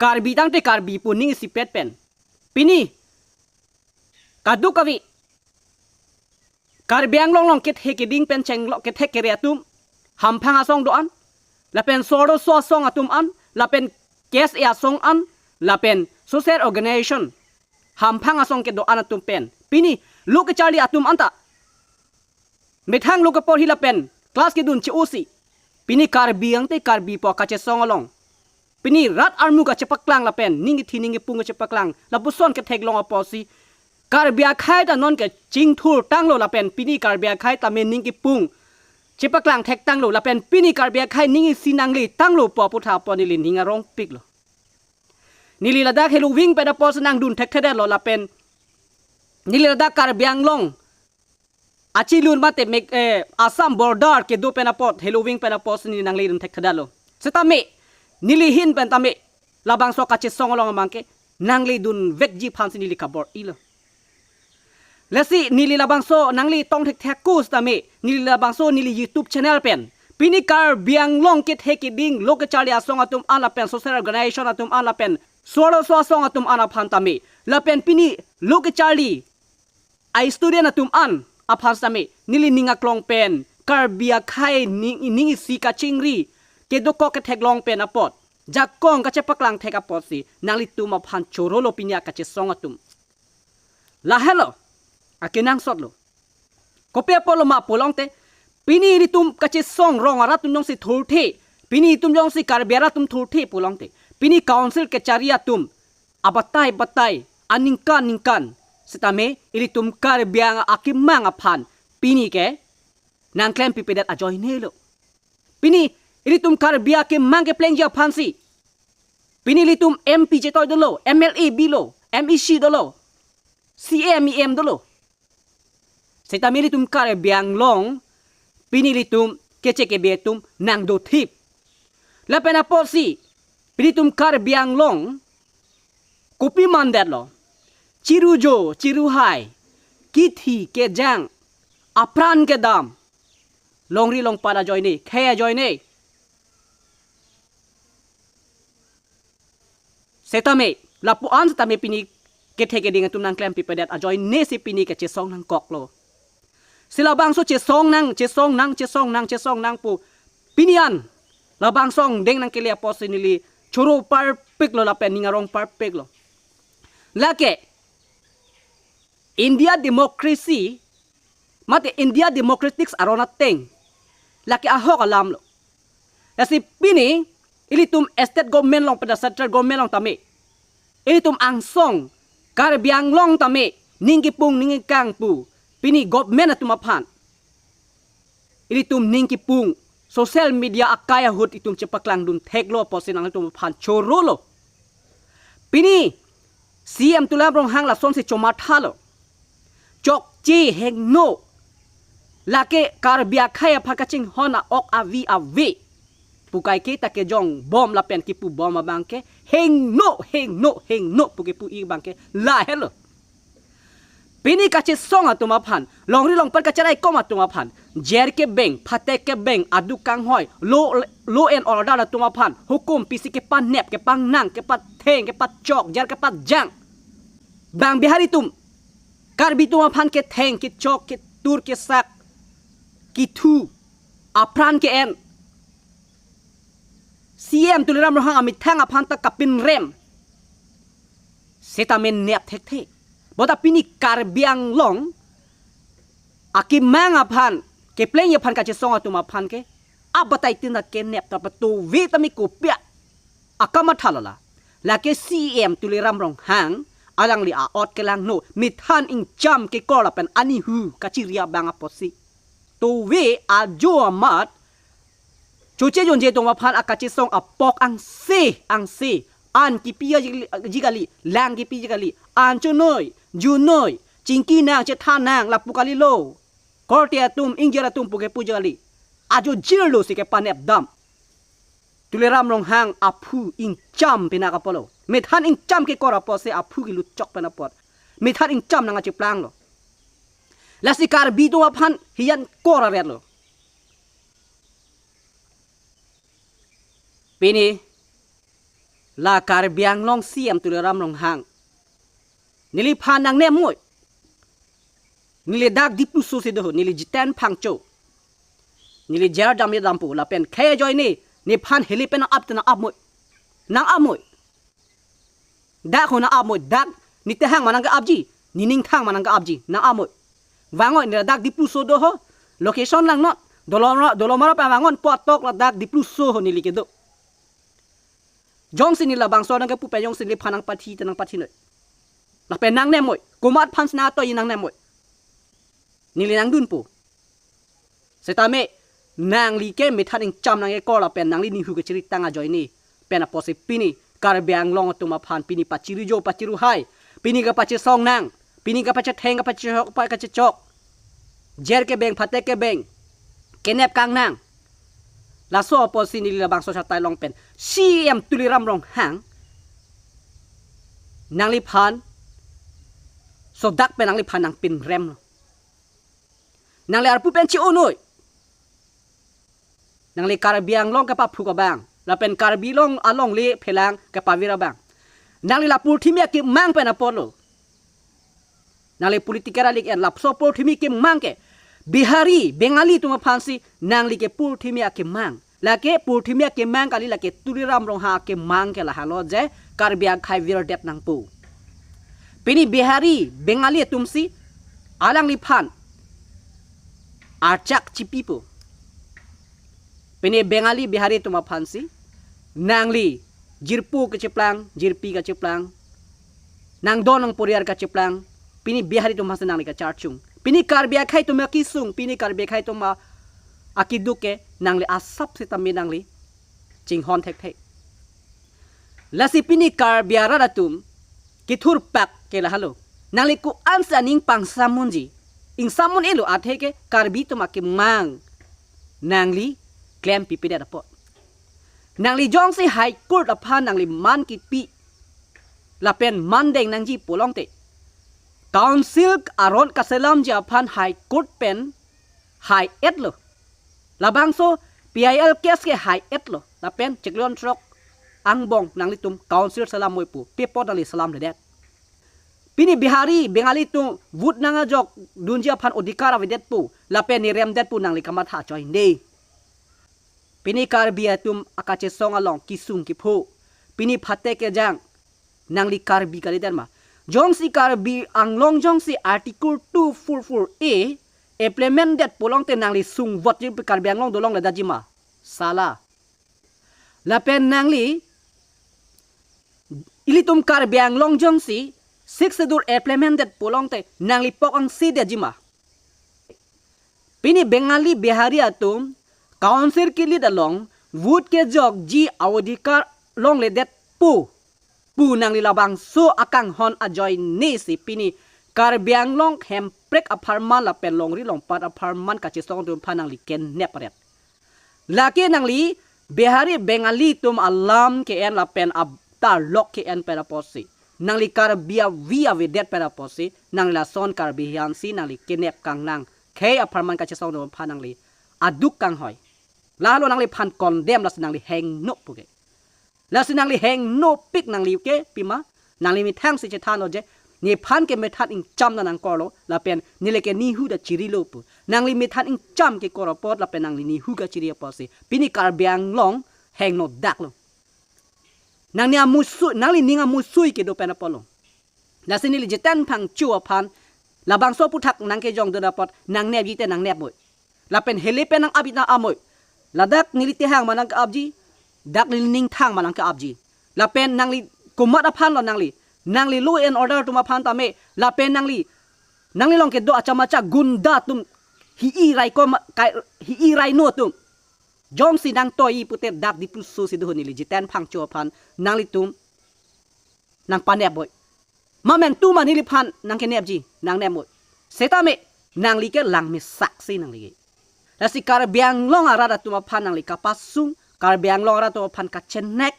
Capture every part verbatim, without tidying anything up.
Karbi tangte Karbi pu ning isipet pen. Pini kadokave Karbi Anglong along kethe keding pen chenglok kethek kere atum, hamphang asong do-an, lapen sordoso asong atum an, lapen K S A asong an, lapen social organization, hamphang asong kedo-an atum pen, pini lo kecharli atum anta methang lo keporhi lapen class kedun che-osi, pini Karbi tangte Karbi pu kachesong along, pini rat armu kachepaklang lapen ning kethi ning kepung kachepaklang, lapuson ketheklong apotsi Karbi akhei ta non kechingthur tanglo lapen pini Karbi akhei tame ning kepung chepaklang thektanglo lapen pini Karbi akhei ning isi nangle tanglo pu aputhak apot neli ning arongpiklo. Neli ladak heloving pen apotsi nangdun thekthedetlo lapen neli ladak Karbi Anglong achilun mate mek, eh, Assam border kedo pen apot, heloving pen apotsi neli nangledun thekthedetlo. Setame neli ahin pen tame labangso kachesong along abangke nangledun vekji aphansi neli kabor-ilo. Lasi neli labangso nangle tong thekthek kus tame, neli labangso neli YouTube channel pen, pini Karbi Anglong kethe keding lo kecharli asong atum an lapen social organization atum an lapen sordoso asong atum an aphan tame, lapen pini lo kecharli a student atum an aphan tame, neli ning aklong pen Karbi akhei ning, ning isi kachingri, kedokok ketheklong pen apot, jakong kachepaklang thek apotsi nanglitum aphan chorolo pini akachesong atum. Lahelo, akenangsotlo. Kopi apotlo ma pulongte, pini ilitum kachesong rong arat atum jongsi thurthe, pini itum jongsi Karbi arat atum thurthe pulongte, pini council kechari atum abatai batai, aningkan ningkan, setame ilitum Karbi Ang akemang aphan pini ke nangklempipedet ajoinelo. Pini ilitum Karbi akemang keplengji aphansi, pini ilitum M P chetoi dolo, M L A bilo, M E C dolo, C E M, E M dolo. Setame ilitum Karbi Anglong, pini ilitum keche kebe atum nangdothip. Lapen apotsi, pini itum Karbi Anglong kopi mandetlo, chirujo, chiruhai, kithi kejang, apran kedam, longri longpat ajoine, khei ajoine. Setame, lapu-an setame pini kethe keding atum nangklempipedet ajoinesi pini kechesong nangkoklo. Si labangso chesong nang, chesong nang, chesong nang, chesong nang pu pini an labangso angdeng nangkele apotsi neli choro parpiklo lapen ning arong parpiklo. Lake India democracy, mate India democratics aron ateng, lake ahok alamlo. Lasi pini ilitum state government along pen central government along tame, ilitum angsong Karbi Anglong tame ning kepung ning kekang pu pini government atum aphan ilitum ning kepung social media akai ahut itum chepaklangdun theklo apotsi nanglitum aphan chorolo. Pini C E M Tuliram Ronghang lasonsi chomathalo. Chokche, hingno. Lake Karbi akhei aphan kachinghon a-ok avi ave pu kaike ta kejong bom lapen kipu bom abangke hingno, hingno, hingno pu kipu-i abangke lahelo. Pini kachesong atum aphan, longri longpat kacheraikom atum aphan, jer kebeng, phatek kebeng, aduk kanghoi, law, law and order atum aphan, hukum pisi kepanep, kepangnang, kepatheng, kepachok, jer kepajang. Bang Bihari atum, Karbi atum aphan ketheng, kechok, ketur, kesak, kithu, apran ke-en. C E M Tuliram Ronghang amethang aphan ta kapinrem. Seta men nep thekthe. Bonta pini Karbi Anglong akemang aphan, keplengji aphan kachesong atum aphan ke abatai tin ta kenep ta patove tame kopi akamatha lo la. Lake C E M Tuliram Ronghang alangli a-ot kelangno, methan ingcham kekor lapen anihu kachiri abang apotsi. Tove ajo amat choche jonje atum aphan akachesong apok angse angse. An kipi ji kali, lang kipi ji kali. An chonoi, junoi, chingki nang, chethan nang, lapu kalilo. Korte atum, ingjir atum pu kepu ji kali. Ajo jirlo si kepanep dam. Tuliram Ronghang aphu ingcham pina kapolo. Methan ingcham kekor apotsi aphu kiluchok pen apot. Methan ingcham nang achiplanglo. Lasi Karbi atum aphan hiyan kor aretlo. Pini La Karbi Anglong C M Tuliram Ronghang, neliphan nangnemoi. Neli dak Dipluso si do ho, neli Jiten Phangcho. Neli jar damri dampo lapen khei ajoine, nephan heli pen nang-ap te nang-apmoi. Nang-apmoi. Dak ho nang-apmoi, dak ne tehang ma nangke-apji, ne ningthang ma nangke-apji, nang-apmoi. Vangoi, neli dak Dipluso do ho, location langnon, Dolomara, Dolomara pen vangon, pu atok ladak Dipluso ho neli kedo. Jongsi neli labangso nangkepu pen jongsi neliphan nangpathi te nangpathinoi. Lapen nangnemoi, komat aphan si nang-atoi nangnemoi. Neli nangdunpo. Setame nangli ke methan ingcham nangkekor lapen nangli nihu kachiri tang ajoine pen apotsi pini Karbi Anglong atum aphan pini pachirijo pachiruhai, pini kapachesong nang, pini kapachetheng kapachechok pa kachechok, jer kebeng phate kebeng, kenep kangnang. Laso apotsi neli labangso chatai along pen C M Tuliram Ronghang, nangliphan sodak pen nangliphan nangpinrem lo. Nangli arpu pen chi-o noi. Nangli Karbi Anglong kepaphuk abang, lapen Karbi Anglong alongle phelang kepavir abang. Nangli la purthimi akemang pen apotlo. Nangli political alik en, laso purthimi kemang ke Bihari, Bengali atum aphan si nangli ke purthimi akemang. Lake purthimi akemang kali, lake Tuliram Ronghang akemang ke lahelo je Karbi akhei virdet nangpo. Pini Bihari, Bengali atum si alangliphan archak chipipo. Pini Bengali Bihari atum aphan si nangli jirpo kacheplang, jirpi kacheplang, nangdon nangporiar kacheplang, pini Bihari atum aphan si nangli kacharchung. Pini Karbi akhei atum akesung, pini Karbi akhei atum a-, akeduk ke nangli asap sitame nangli chinghon thekthe. Lasi pini Karbi arat atum kethurpak ke lahelo. Nangli ko-an si aning pangsamunji? Ingsamun-elo, athe ke Karbi atum akemang nangli klempipedet apot. Nangli jongsi High Court aphan nangli man kipi lapen man deng nangji pulote, Council aron kaselamji aphan High Court pen hai-etlo. Labangso P I L case ke hai-etlo. Lapen chiklo throk angbong nanglitum Council selamnoi pu, pi apot nangli selamledet? Pini Bihari, Bengali atum vote nangkejok dunji aphan odhikar avedetpo, lapen ne remdetpo, nangli kamatha ajoine. Pini Karbi atum akachesong along kesung kepho, pini phate kejang, nangli Karbi kalidet ma? Jongsi Karbi Anglong jongsi Article two four four A implement det pulote nangli sungvotji, Karbi Anglong dolongledetji ma? Sala. Lapen nangli, ilitum Karbi Anglong jongsi Sixth Schedule implement det pulote nangli pok angsedetji ma? Pini Bengali Bihari atum Council kelit along vote kejokji a-odhikar longledetpo pu nangli labangso akanghon ajoine si pini Karbi Anglong Hemprek apharman lapen longri longpat apharman kachesong atum aphan nangli kenep aret. Lake nangli Bihari Bengali atum alam ke-en lapen atarlok ke-en pen apotsi, nangli Karbi avi avedet pen apotsi, nangli lason Karbi hian si nangli kenep kangnang, khei apharman kachesong atum aphan nangli aduk kanghoi. Lahelo nangliphan condemn, lasi nangli hengno pu ke. Lasi nangli hengnopik, nangli ke pima, nangli methang si chethanlo je, nephan ke methan ingcham ta nangkorlo, lapen neli ke nihu ta chirilo pu. Nangli methan ingcham kekor apot, lapen nangli nihu kachiri apotsi pini Karbi Anglong hengno daklo. Nangli amusui, nangli ning amusui kedo pen apotlo. Lasi neli Jiten Phangcho aphan labangso aphuthak nangkejongdun apot nangnepji te nangnepmoi. Lapen heli pen nang-apji nang-apmoi. Ladak neli tehang ma nangke-apji, dak neli ningthang ma nangke-apji. Lapen nangli komat aphanlo nangli, nangli law and order atum aphan tame, lapen nangli, nangli along kedo acham acha gunda atum, hi-i raiko ma, kai, hi-i raino atum jongsi nangtoi pute dak Dipluso si do ho, neli Jiten Phangcho aphan nanglitum nangpanepboi. Momentum ma neliphan nangkenepji, nangnepmoi. Setame nangli ke langmesak si nangli ke. Lasi Karbi Anglong arat atum aphan nangli kapasung, Karbi Anglong arat atum aphan kachenek,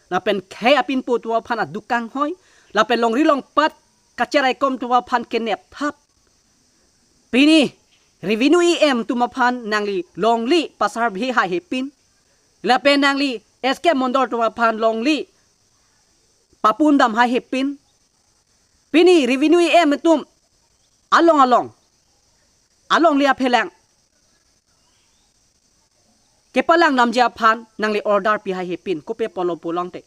lapen khei apinpo atum aphan aduk kanghoi, lapen longri longpat kacheraikom atum aphan kenepthap. Pini Revenue E M atum aphan nangli longle pasar bhi hai hepin, lapen nangli S K Mondol atum aphan longle papun dam haihepin. Pini revenue E M atum along along, alongle aphelang kepalang damji aphan nangli order pi haihepin. Kopi apotlo pulote,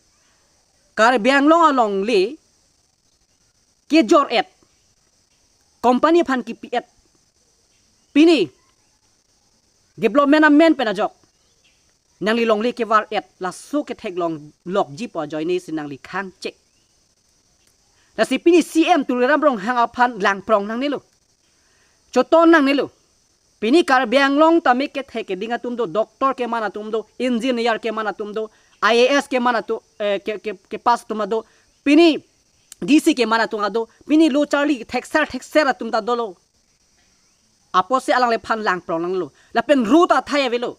Karbi Anglong alongle kejor-et, company aphan kipi-et, pini development amen pen ajok nangli longle kevar-et, laso ketheklong lokji pu ajoine si nangli khang chek. Lasi pini C M Tuliram Ronghang aphan langprong nangnelo, choton nangnelo. Pini Karbi Anglong tame kethek keding atum do, doctor keman atum do, engineer keman atum do, I A S keman atum, eh, ke, ke, kepass atum do, pini D C keman atum do, pini lo charli thekser thekser atum ta dolo. Apotsi alangliphan langprong nanglo. Lapen ru ta thai avelo.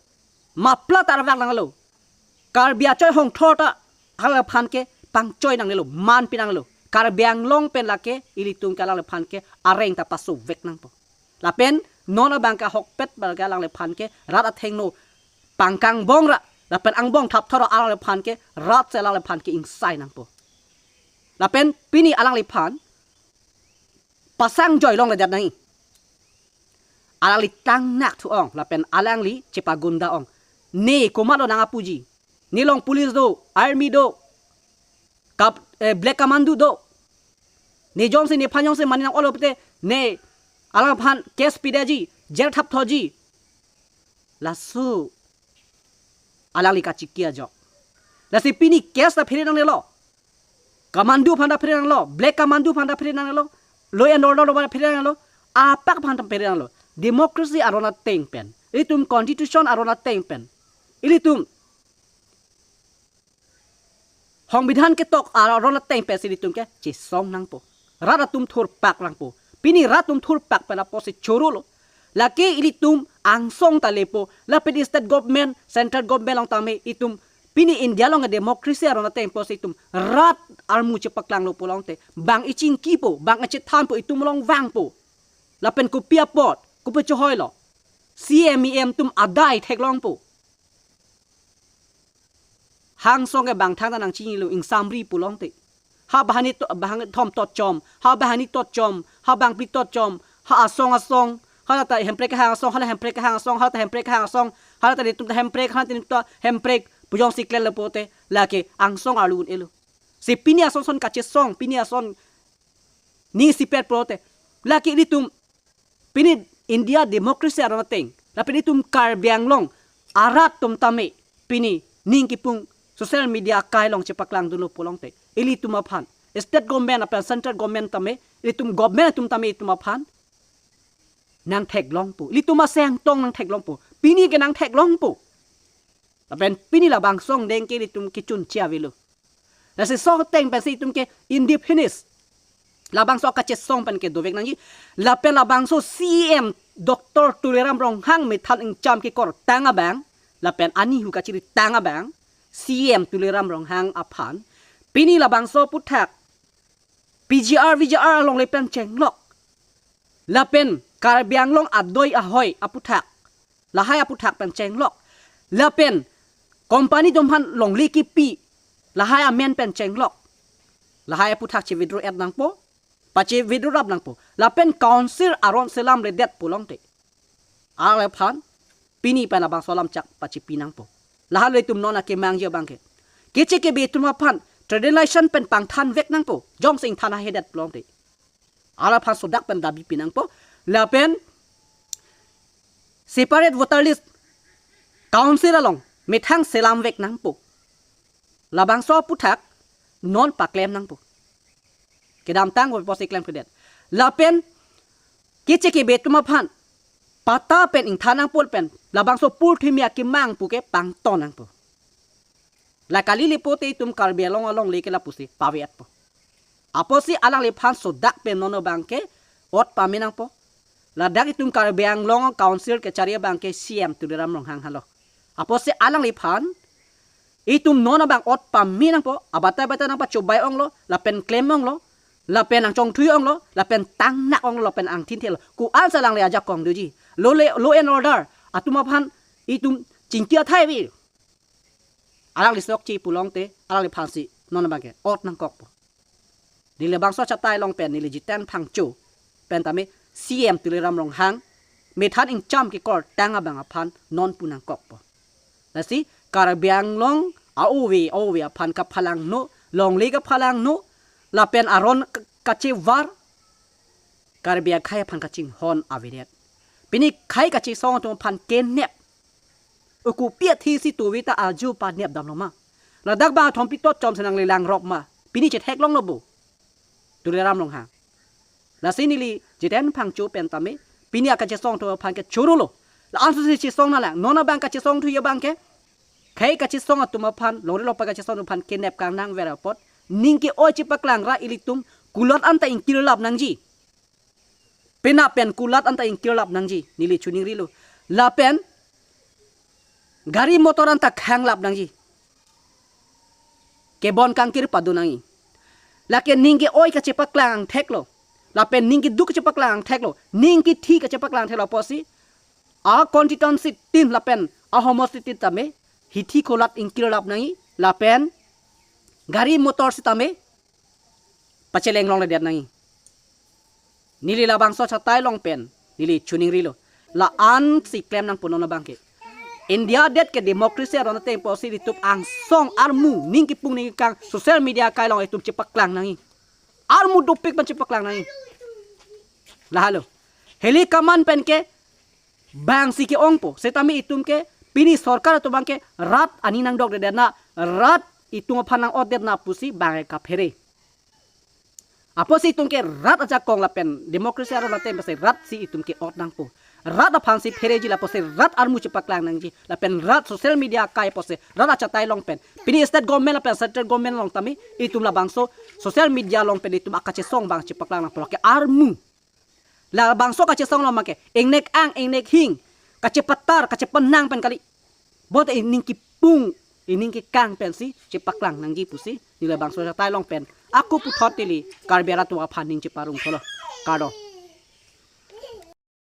Mapla ta arvak nanglo. Karbi achoi hongthor ta alangliphan ke pangchoi nangnelo, man pi nanglo. Karbi Anglong pen lake ilitum ke alangliphan ke areng ta pasovek nangpo. Lapen non abang ke ahokpet abang ke alangliphan ke rat athengno pangkangbong ra, lapen angbong thapthor ra alangliphan ke rat si alangliphan ke ingsai nangpo. Lapen pini alangliphan pasang joi longledet nangji. Alangli tangnak thu-ong, lapen alangli chepagunda-ong. Ne komatlo nang apuji? Ne along police do, army do, kap, eh, black commando do. Ne jongsi, nephan jongsi mane nang-olo pute, ne alangphan case pidetji, jail thapthorji. Laso alangli kachiki ajok. Lasi pini case ta phere nangnelo. Commando aphan ta phere nanglo, black commando aphan ta phere nanglo, law and order aphan ta phere nanglo, apak aphan ta phere nanglo. Democracy aron ateng pen, ilitum constitution aron ateng pen, ilitum songbidhan ketok aron ateng pensi ilitum ke chesong nangpo. Rat atum thurpak nangpo. Pini rat atum thurpak pen apotsi chorolo. Lake ilitum angsong ta lepo, lapen state government, central government along tame itum, pini India along democracy aron ateng apotsi itum rat armu chepaklanglo pulote, bang ichingkipo, bang ichethanpo, itum along vangpo. Lapen kopi apot, kopi chohoilo? C M E M atum adai theklongpo. Hangsong ke bang thangta nangchinilo, ingsamri pulote. Ha banghini to, banghini thom tot chom, ha banghini tot chom, ha bangphli tot chom, ha asong asong, hala ta Hemprek kehang asong, hala Hemprek kehang asong, hala ta Hemprek kehang asong, hala ta netum ta Hemprek, hala ta netum ta Hemprek pu jongsi klemlo pulote, lake angsong arlu un-elo. Si pini ason son kachesong, pini ason ni sipet pulote, lake ilitum pini India democracy aron ateng, lapen itum Karbi Anglong arat atum tame pini ning kipung social media akai along chepaklangdunlo pulote, ilitum aphan, state government lapen central government tame, ilitum government atum tame itum aphan nangtheklongpo. Ilitum aseng tong nangtheklongpo. Pini ke nangtheklongpo. Lapen pini labangso angdeng ke ilitum kechunche avelo. Lasi song ateng pensi itum ke indefinite labangso kachesong pen ke dovek nangji. Lapen labangso C M Doctor Tuliram Ronghang methan ingcham kekortang abang, lapen anihu kachiritang abang, C M Tuliram Ronghang aphan pini labangso aphuthak P G R, V G R alongle pen chenglok, lapen Karbi Anglong adoi ahoi aphuthak, lahai aphuthak pen chenglok, lapen company atum aphan longle kipi, lahai amen pen chenglok, lahai aphuthak che-withdraw-et nangpo, pache-withdraw rap nangpo, lapen council aron selamledet pulote, alangliphan pini pen labangso alam chak pachipi nangpo. Lahelo itum non akemangji abang ke. Keche kebe atum aphan traditionalization pen pangthanvek nangpo, jongsi ingthan hahedet pulote. Alangliphan sodak pen dabi pi nangpo. Lapen separate voter list council along methang selamvek nangpo. Labangso aphuthak non paklem nangpo. Kedamtang vo apotsi klemkledet. Lapen keche kebe atum aphan patta pen ingthan nangpo pen labangso purthimi akemang pu ke pangton nangpo. La kalile pulote itum Karbi Anglong alongle ke lapusi pave-etpo. Apotsi alangliphan sodak pen non abang ke ot pame nangpo. Ladak itum Karbi Anglong Council kechari abang ke C M Tuliram Ronghang helo. Apotsi alangliphan itum non abang ot pame nangpo, abatai batai nangpachobai-onglo, lapen klem-onglo, lapen nangchongthui-onglo, lapen tangnak-onglo, lapen angthin thelo. Ko-ansi alangli ajakong doji? Law le, law and order atum aphan itum chingki athai ave. Alangli sok chi pulote, alangliphansi non abangke ot nangkokpo. Neli labangso achatai along pen neli Jiten Phangcho pen tame C M Tuliram Ronghang methan ingcham kekortang abang aphan non pu nangkokpo. Lasi Karbi Anglong a-ove ove aphan kaphalangno, longle kaphalangno, lapen aron k- kachevar, Karbi akhei aphan kachinghon avedet. Pini khei kachesong atum aphan kenep. Uku piat hi si tuvi ta ajo panep damlo ma. Ladak bang thompi tot chom senang lelang rok ma. Pini chetheklonglo bo. Tuliram Ronghang. Lasi neli Jiten Phangcho pen tame pini akachesong atum aphan ke chorolo. La ansu si chesong nalang. Non abang kachesong thu abangke khei kachesong atum aphan, longle longpai kachesong atum aphan kenep kangnang ver apot, ning ke-oi chepaklang ra ilitum kulat anta ingkirlap nangji. Penap pen kulat anta ingkirlap nangji, neli choningrilo. Lapen gari motor anta khanglap nangji. Kebon kangkir pado nangji. Lake ning ke-oi kachepaklang angtheklo. Lapen ning keduk kachepaklang angtheklo. Ning kethi kachepaklang angtheklo apotsi a constituency tin lapen ahomosti tin tame hithi kulat ingkirlap nangji. Lapen gari motor sitame pacheleng longledet nangji. Neli labangso achatai along pen neli choningrilo. La-an si klem nangpo non abangke. India adet ke democracy aron ateng apotsi ilitum angsong armu, ning kepung ning kekang social media akai along itum chepaklang nangji. Armu dopik pen chepaklang nangji. Lahelo. Heli kaman pen ke bang si ke-ongpo. Setame itum ke pini sorkar atum abangke rat aning nangdokdedet na, rat itum aphan nang-otdet na pusi bang kaphere. Apotsi itum ke rat ajakong lapen democracy aron ateng apotsi rat si itum ke-ot nangpo. Rat aphan si phereji lapusi rat armu chepaklang nangji. Lapen rat social media akai apotsi rat achatai along pen pini state government lapen central government along tame itum labangso social media along pen itum akachesong bang chepaklang nangpo, lake armu. Labangso kachesong along abangke ingnek-ang ingnek-hing kachepatar kachepanang pen kali. Bonta ining kepung ining kekang pensi chepaklang nangji pusi neli labangso achatai along pen ako puthot neli Karbi arat atum aphan ning cheparong tholo. Kardom.